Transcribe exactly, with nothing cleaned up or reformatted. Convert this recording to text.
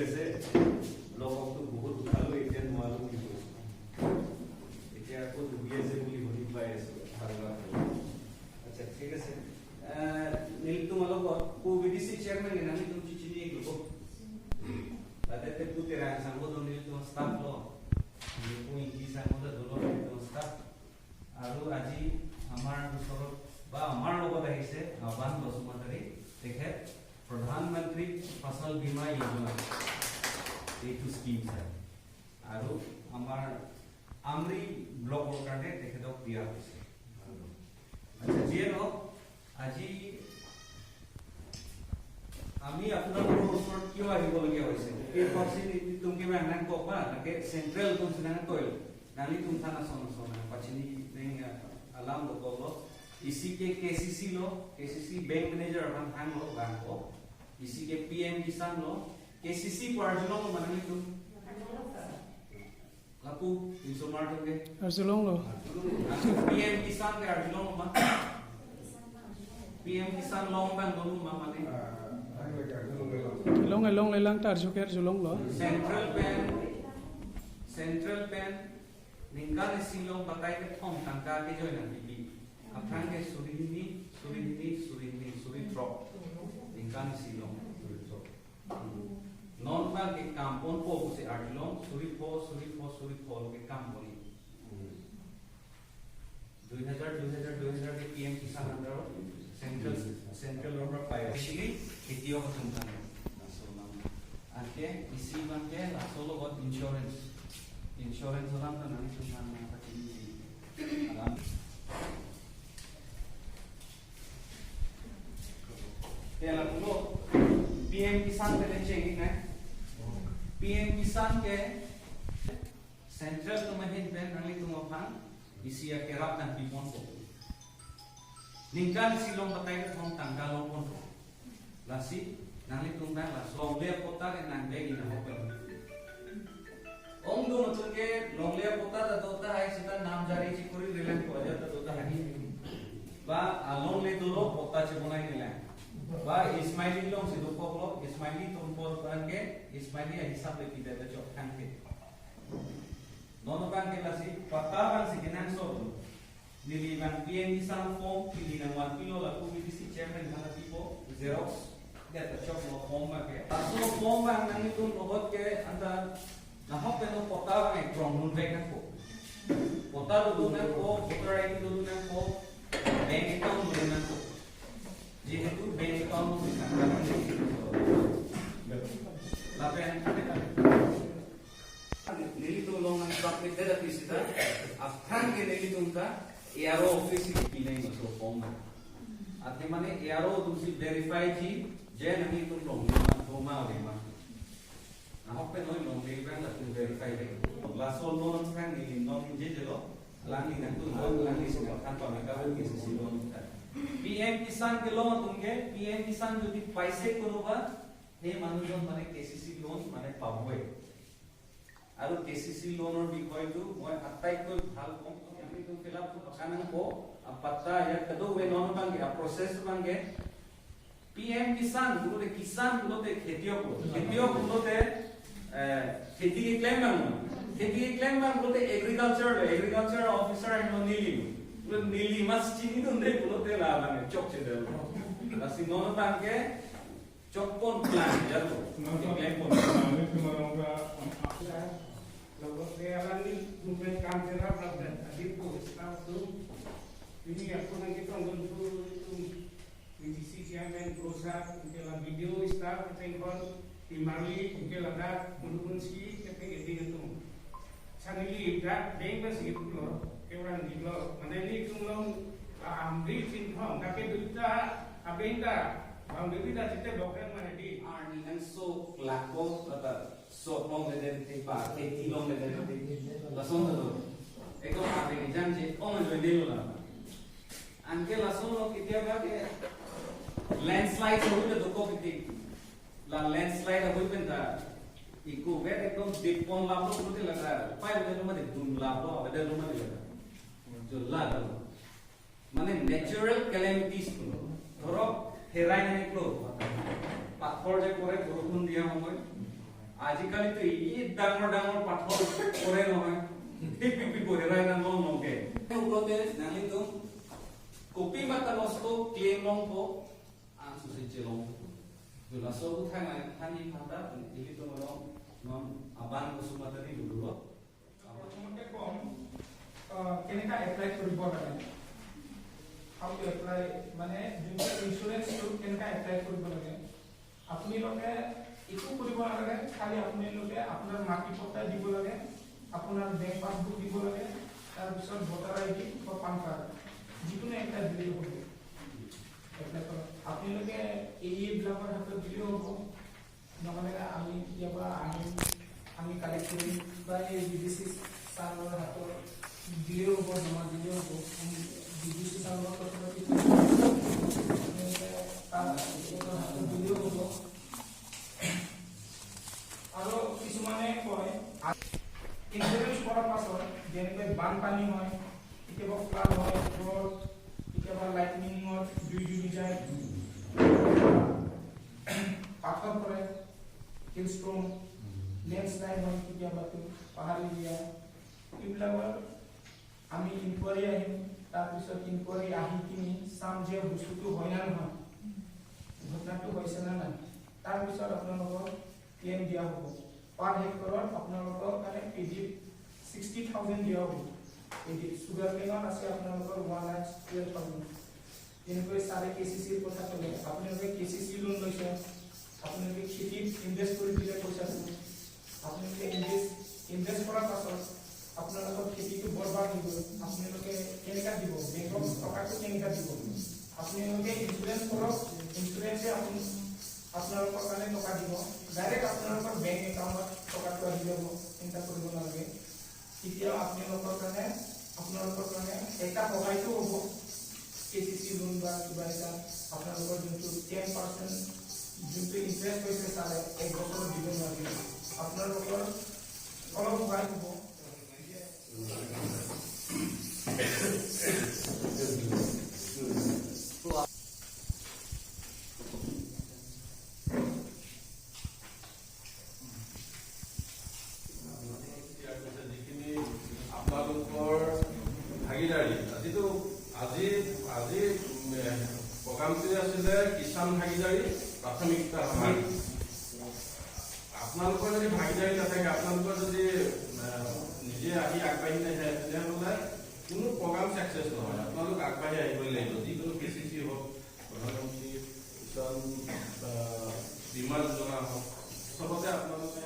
আছে, লগতো বহুত উঠালো, এতিয়া নোৱাৰো বুলি কৈছে। এতিয়া আকৌ ডুবি আছে বুলি শুনি পাই আছো। ভাল লগা হ'ল। আচ্ছা, ঠিক আছে। আহ, nelitum along ko V D C chairman ke nanglitum chechini iklo. Ladak te pute rang sangho do nelitum staff lo. Nelitum ingki sangho do nelitum staff. আৰু আজি আমাৰ ওচৰত বা আমাৰ লগত আহিছে আহ্বান বসুমতাৰী, তেখেত প্ৰধানমন্ত্ৰী ফচল বীমা যোজনা এইটো স্কিম চাই, আৰু আমাৰ আমৰি ব্লকৰ কাৰণে তেখেতক দিয়া হৈছে। আচ্ছা, যিয়ে নহওক, আজি আমি আপোনালোকৰ ওচৰত কিয় আহিবলগীয়া হৈছে? এই পক্সি নীতিটোকে বা নাং কওক বা, নাকে চেণ্ট্ৰেল কোনচিনা তৈল, nanglitum than ason ason, pachini neng alam dokoklo, isi ke K C C lo, K C C bank manager aphan thanglo, bank ko, isi ke P M Kisan lo, K C C pu arjulong lo ma nanglitum? Lapu, insomar atum ke? Arjulonglo. P M Kisan ke arjulong lo ma? P M Kisan long abang dolo ma mane? Long, long lelang ta arju ke arjulonglo. Central bank, central bank ningkan isi along batai kethom tangka kejoi nangpipi. Aphrang ke suri hini, suri hini, suri hini, suri throk. Ningkan isi along. Non abang ke kam ponpo pusi arjulong, suri pho, suri pho, suri pho lo ke kam pon-i. Dui hajar, dui hajar, dui hajar ke P M Kisan under central, central order pai. Actually, khetiyo atum tang. Laso alam. Anke isi abang ke laso lo got insurance. Insurance alam ta nanglitum tang na pachini alam. Ya, lapulo, P M Kisan ke chengin, eh? P M Kisan ke central atum ahin pen nanglitum aphan isi akerap nangpi ponpo. Ningkan isi along batai kethom tangka long ponpo. Lasi nanglitum abang laso longle apatta ke nang bag in ahok pen. Ongdung atum ke longle apatta ta do tahai seta namjari chikuri relang ko aja ta do tahai. Ba alongle dolo patta chibonai relang. Ba Ismaili alongsi dokoklo, Ismaili atum apor abang ke, Ismaili ahisap le pida ta chok thang ke. Non abang ke lasi patta abangsi kenangsot. Neli abang P M Kisan form pini nangvanpilo, lapu V D C chairman aphan pipo, xerox det ta choklo form abang ke. Laso form abang nanglitum logot ke anta nahok pen patta abang ekrong dun vek nangpo. Patta dodun nangpo, voter I D dodun nangpo, bank account dodun nangpo. Jehetu bank account dodun nangpo. Lapen nelitum along nang submit det api seta, aphrang ke nelitum ta A R O office ke pinai maso form. Athe mane A R O atumsi verify ji, je nanglitum along ma, do ma, ore ma. Nahok pen noi along ke bang latum verify le. Laso non aphrang neli non inje jelo, alangli nangtum, alangli si nangthan pame ka, K C C loan ta. P M Kisan ke loan atum ke, P M Kisan jodi paise kono ba, he manujon mane K C C loan mane paboi. আৰু K C C loan ৰ বিষয়টো মই আটাইতকৈ ভাল কম, আমি তো fill up টো থকা নাই, কো, আ, পাত্তা ইয়াত কতো ৱে non abang ke, আ, process abang ke, P M Kisan, বুলতে কিষাণ বুলতে খেতিয়ক, খেতিয়ক বুলতে, এ, খেতি claim abang, খেতি claim abang বুলতে agriculture lo, agriculture officer আহি ননিলি, বুলতে নিলি মাছ চিনি তো দে বুলতে লা মানে চক চে দে, বাসি non abang ke, Chok pon plan ya to. Claim pon. Logot ke alangli movement kam chera prapdan adi po staff atum. Pini ako nangketong don tu itum V D C chairman Prosa, ke la video staff, keteng kon, Imarli, ke la dak, mun mun si, keteng eding atum. Suddenly, dak bank masih lo, ke orang di lo. Mane nelitum along, ah, Amri Chinthong, dak ke duta, abeng dak, Bang Devi dak cite bokreng mane di. Arni nangso klako, kata, sok long leden te pa, te ti long leden te. Lason to. Eko abeng jam je, ong jo de lo la. Anke lason lo ketia ba ke landslide lo ke dokok kiti. La landslide ahoi pen ta. Iko vet ekdom dipon laplo pulote la ta. Pai vet lo mati dum laplo, vet lo mati la ta. Jo la ta. Mane natural calamities pulo. Dhoro herai nai pulo. Pathor je pore borokun dia homoi. আজিকালিতো এই ডাঙৰ ডাঙৰ পাথৰ পৰে নহয়, সেই পিপি পৰে ৰাই না নন নকে। ওপৰতে নাঙিতো কপি মাতা বস্তু ক্লেম লংকো, আন সুসিত চেলং। Laso uthang ai thani phanta, ilito malong, non aban ko sumatani dulu. প্ৰথমতে কম, আহ, কেনেকা এপ্লাই কৰিব লাগে, হাউ টু এপ্লাই, মানে যোনটো ইঞ্চুৰেঞ্চটো কেনেকা এপ্লাই কৰিব লাগে। আপোনালোকে একো কৰিব নালাগে, খালি আপোনালোকে আপোনাৰ মাটি পট্টা দিব লাগে, আপোনাৰ বেংক পাছবুক দিব লাগে, তাৰপিছত ভোটাৰ আই ডি বা পান কাৰ্ড, যিকোনো এটা দিলেই হ'ব। এপ্লাই কৰক। আপোনালোকে এই এইবিলাকৰ হাতত দিলেও হ'ব, নহ'লে আমি কেতিয়াবা আহিম, আমি কালেক্ট কৰিম বা এই ডি ডি চি ছাৰৰ হাতত দিলেও হ'ব, জমা দিলেও হ'ব। আমি ডি ডি চি ছাৰৰ লগত কথা পাতি, আপোনালোকে তাৰ হাতত দিলেও হ'ব। আৰু কিছুমানে কয়, ইঞ্চুৰেঞ্চ কৰাৰ পাছত যেনেকৈ বানপানী হয়, কেতিয়াবা ফ্লাড হয়, ফ্লড, কেতিয়াবা লাইটনিঙত জুই জ্বলি যায়, পাথৰ পৰে, হিল ষ্ট্ৰম, লেণ্ডশ্লাইড হয়, কেতিয়াবাতো পাহাৰীয়া, এইবিলাকৰ আমি ইনকুৱাৰী আহিম। তাৰপিছত ইনকুৱাৰী আহি কিনি চাম যে বস্তুটো হয় না নহয়, ঘটনাটো হৈছে না নাই। তাৰপিছত আপোনালোকক ক্লেইম দিয়া হ'ব। পাৰ হেক্টৰত আপোনালোকৰ কাৰণে পেডিত ছিক্সটি থাউজেণ্ড দিয়া হ'ব। পেডিত চুগাৰ কেনত আছে আপোনালোকৰ ওৱান লাখ টুৱেলভ থাউজেণ্ড। যেনেকৈ ছাৰে কে চি চিৰ কথা ক'লে, আপোনালোকে কে চি চি লোন লৈছে, আপোনালোকে খেতিত ইনভেষ্ট কৰি দিলে পইচাটো, আপোনালোকে ইনভেষ্ট, ইনভেষ্ট কৰাৰ পাছত আপোনালোকৰ খেতিটো বৰবাদ হৈ গ'ল, আপোনালোকে কেনেকা দিব? বেংকক টকাটো কেনেকা দিব? আপোনালোকে ইঞ্চুৰেঞ্চ কৰক, ইঞ্চুৰেঞ্চে আপুনি, আপোনালোকৰ কাৰণে টকা দিব, ডাইৰেক্ট আপোনালোকৰ বেংক একাউণ্টত টকাটো আহি যাব, চিন্তা কৰিব নালাগে। তেতিয়া আপোনালোকৰ কাৰণে, আপোনালোকৰ কাৰণে এটা সহায়টো হ'ব। কে চি চি লোন বা কিবা এটা আপোনালোকৰ যোনটো টেন পাৰ্চেণ্ট যোনটো ইণ্টাৰেষ্ট হৈছে ছাৰে এক বছৰত দিব নোৱাৰিব, আপোনালোকৰ অলপ সহায় হ'ব। এতিয়া কৈছে যিখিনি আপোনালোকৰ ভাগীদাৰী, আজিতো, আজি, আজি, উম, এ, প্ৰগ্ৰামটোৱে আছিলে কিষাণ ভাগীদাৰী প্ৰাথমিকতা সভা। আপোনালোকৰ যদি ভাগীদাৰী নাথাকে, আপোনালোকৰ যদি, এ, নিজে আহি আগবাঢ়ি নাহে, তেনেহ'লে কোনো প্ৰগ্ৰাম ছাকচেছ নহয়। আপোনালোক আগবাঢ়ি আহিবই লাগিব, যিকোনো কে চি চি হওক, প্ৰধানমন্ত্ৰী কিষাণ, আহ, বীমা যোজনা হওক, চবতে আপোনালোকে